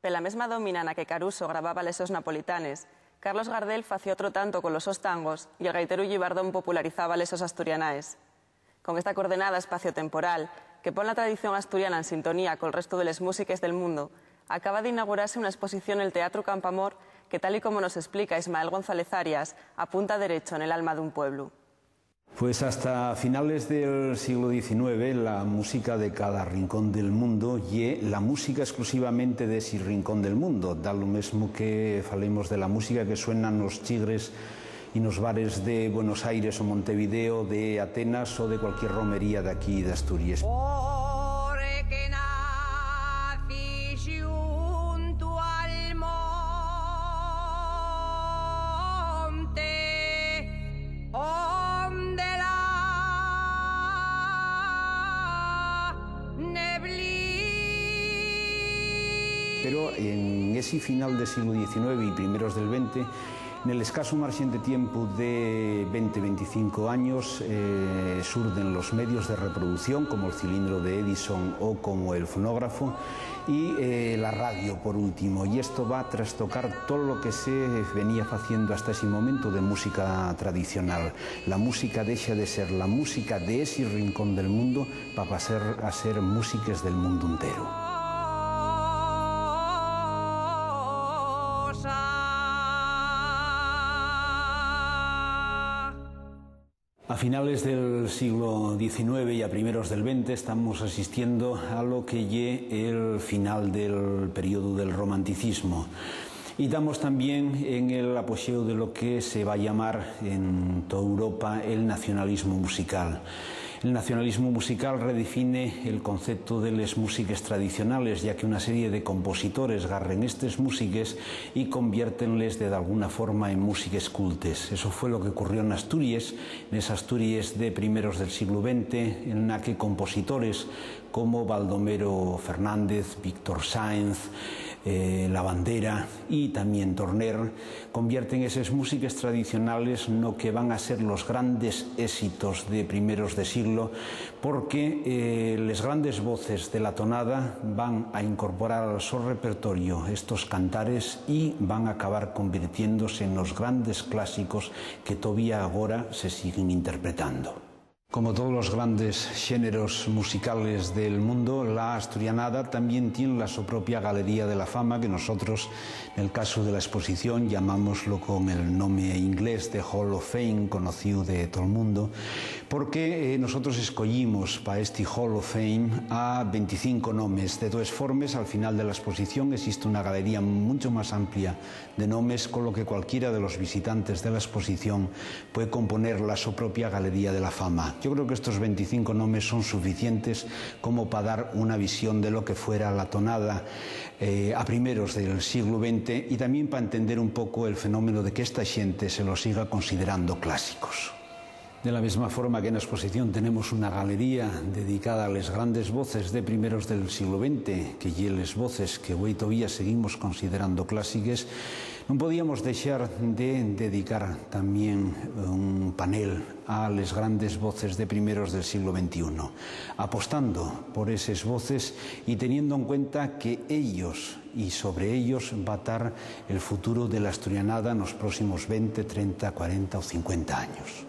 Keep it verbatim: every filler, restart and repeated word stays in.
Pela mesma dómina na que Caruso grababa les sos napolitanes, Carlos Gardel facía otro tanto colos sos tangos y el gaiteru Llibardón popularizaba les sos asturianaes. Con esta coordenada espaciotemporal, que pon la tradición asturiana en sintonía col restu de les músiques del mundu, acaba d'inaugurar-se una esposición nel Teatru Campamor que, tal y como nos esplica Ismael González Arias, apunta derecho nel alma d'un pueblu. Pues hasta finales del siglo diecinueve, la música de cada rincón del mundo ye la música exclusivamente de ese rincón del mundo. Da lo mesmo que falemos de la música que suena nos chigres y nos bares de Buenos Aires o Montevideo, de Atenas o de cualquier romería de aquí de Asturies. Porque nací xuntu al monte, onde la neblina. Pero en esi final del siglo diecinueve y primeros del veinte, nel escaso marxen de tiempu de veinte, veinticinco años, eh, surden los medios de reproducción, como el cilindro de Edison o como el fonógrafo, y, eh, la radio, por último. Y esto va a trastocar todo lo que se venía faciendo hasta ese momento de música tradicional. La música dexa de ser la música de ese rincón del mundo pa pasar a ser músiques del mundu entero. A finales del siglo diecinueve y a primeros del veinte estamos asistiendo a lo que ye el final del periodo del romanticismo. Y tamos también en el apoxeu de lo que se va llamar en toda Europa el nacionalismo musical. El nacionalismo musical redefine el concepto de les músiques tradicionales, ya que una serie de compositores garren estes músiques y conviértenles de dalguna forma en músiques cultes. Eso fue lo que ocurrió en Asturies, en esa Asturies de primeros del siglo veinte, en la que compositores como Baldomero Fernández, Víctor Sáenz, eh, Lavandera y tamién Torner convierten eses músiques tradicionales no que van a ser los grandes éxitos de primeros de siglo, porque, eh, les grandes voces de la tonada van a incorporar al so repertorio estos cantares y van a acabar convirtiéndose en los grandes clásicos que todavía agora se siguen interpretando. Como todos los grandes xéneros musicales del mundo, la asturianada tamién tien la so propia Galería de la Fama, que nosotros, nel casu de la esposición, llamámoslo con el nome inglés de Hall of Fame, conocíu de tol mundo, porque, eh, nosotros escoyimos pa esti Hall of Fame a venticinco nomes. De toes formes, al final de la esposición existe una galería muncho más amplia de nomes, con lo que cualquiera de los visitantes de la esposición puede componer la so propia Galería de la Fama. Yo creo que estos venticinco nomes son suficientes como pa dar una visión de lo que fuera la tonada, eh, a primeros del siglo veinte y tamién pa entender un poco el fenómeno de que esta xente se lo siga considerando clásicos. De la mesma forma que na esposición tenemos una galería dedicada a les grandes voces de primeros del siglo veinte, que ye les voces que güei tovía seguimos considerando clásiques, nun podíamos dexar de dedicar tamién un panel a les grandes voces de primeros del siglo ventiún, apostando por eses voces y teniendo en cuenta que ellos y sobre ellos va tar el futuro de la asturianada nos próximos venti, trenta, cuarenta o cincuenta años.